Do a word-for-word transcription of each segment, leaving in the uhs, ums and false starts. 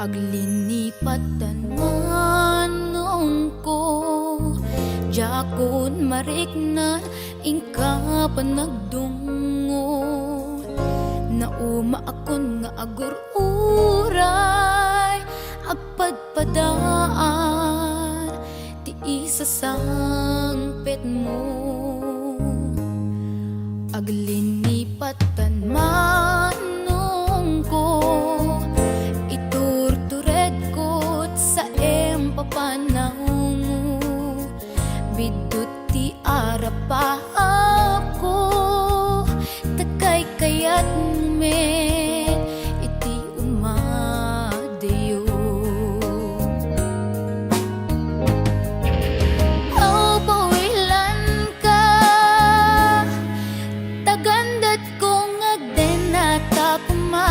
Aglinipatan manongko, diakon mariknan, inka panagdungngo. Naumaakon nga agur-uray, agpadpadaan ti isasangpetmo. Aglinipatan manongko, iturturedko ti saem papanawmo. Biddut ti arapaapko, ta kaykayatmo met iti umadayo. Aw, pawilanka, tagandatko nga agdenata koma.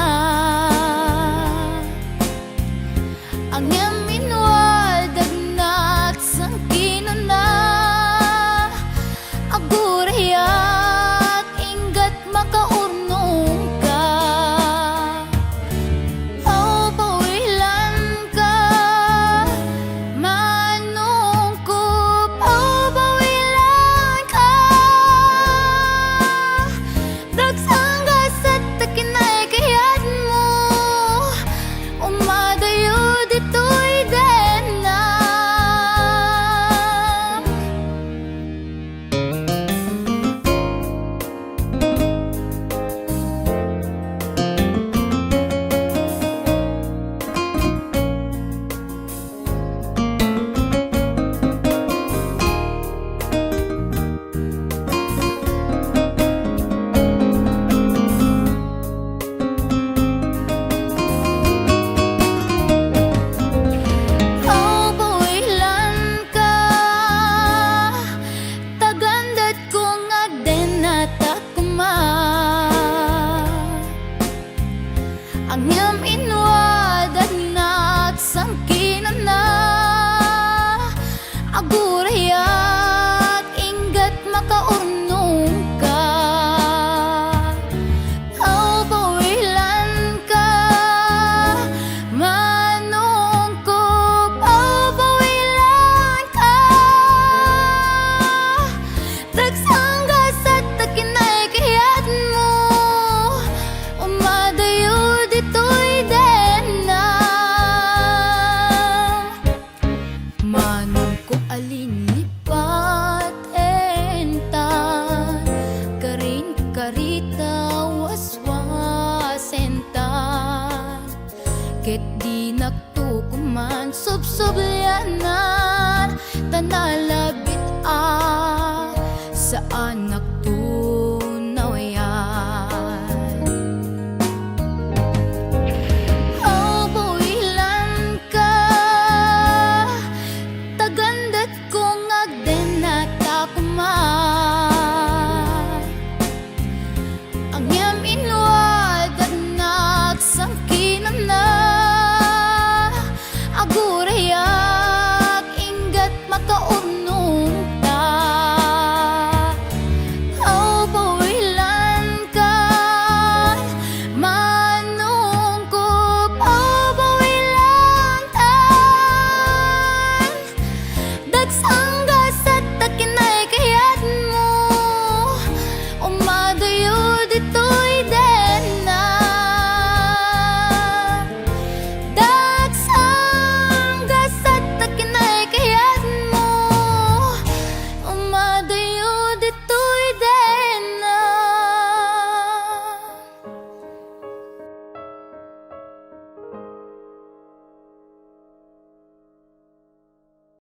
Ngem inwadagnak sangkinana, agurayak inggat makaurnongka. Aw, pawilanka, manongko, aw, pawilanka. Dagsang gasat ta kinaykayatmo, umadayo ditoy denna. Aw, pawilanka, tagandatko nga agdenata koma. Ngem inwadagnak sangkinana, agurayak inggat makaurnongka. Aw, pawilanka, manongko, aw, pawilanka. Dagsang gasat ta kinaykayatmo, umadayo ditoy denna. Manongko a linlipat entan, karin karita waswasentan. Ket dinakto koma subsublianan, ta nala